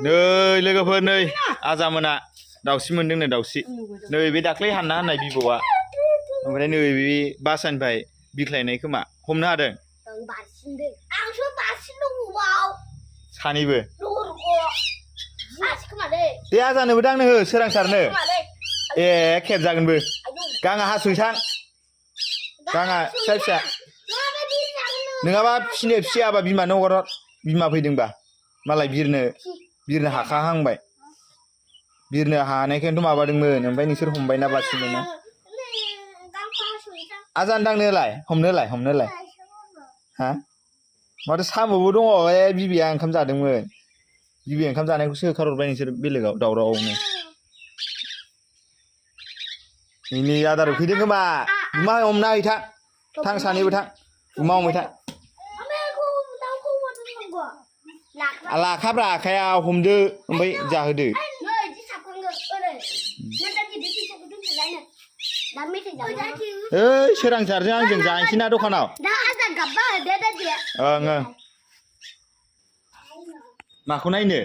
नै लोगोफोर नै आजामोना दाउस्रि मोनदोंनो दाउस्रि नै बे दाख्लै हानना होननाय बिबौआ ओमफ्राय नै बे बासानिफ्राय बिख्लायनाय खोमा हमनो हादों सानैबो दे आजानोबो दांनो हो सोरांसारनो ए खेबजागोनबो गाङा हासुइसां गाङा फिसा फिसा नङाबा फिसियाबा बिमानो हगार बिमा फैदोंबा मालाय बिरनो हाखाहांबाय बिरनो हानायखायनोथ' माबादोंमोन ओमफ्राय नोंसोर हमबायना बासिमोना आजान दांनोलाय हमनोलाय हा माथो साम'बो दङ ए बिबैया ओंखाम जादोंमोन बिबै ओंखाम जानायखौसो होखारहरबाय नोंसोर बेलेगाव दावरावनो नै आदार उखैदों खोमा गुमा हमना हैथां थां सानैबो थां गुमा हमहैथां लाखाब्रा आखायाव हमदो ओमफ्राय जाहोदो ओइ सोरांसारजों आंजों जानोसै ना दखानाव ओं माखौ नायनो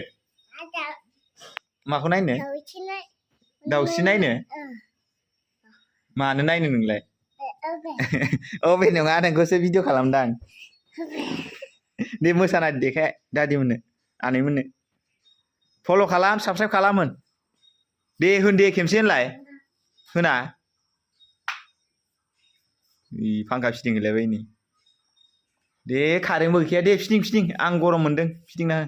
दाउस्रि नायनो मानो नायनो नोंलाय अबे नङा नोंखौसो भिडिअ खालामदां दे मोसाना देखाय दादि मोननो आनै मोननो फल' खालाम साबसक्राइब खालामोन दे होन दे खेमसे होनलाय होना फांखा फिदिंहैलायबाय नै दे खारेन्टबो गैखाया दे फिदिं आं गरम मोनदों फिदिंना हो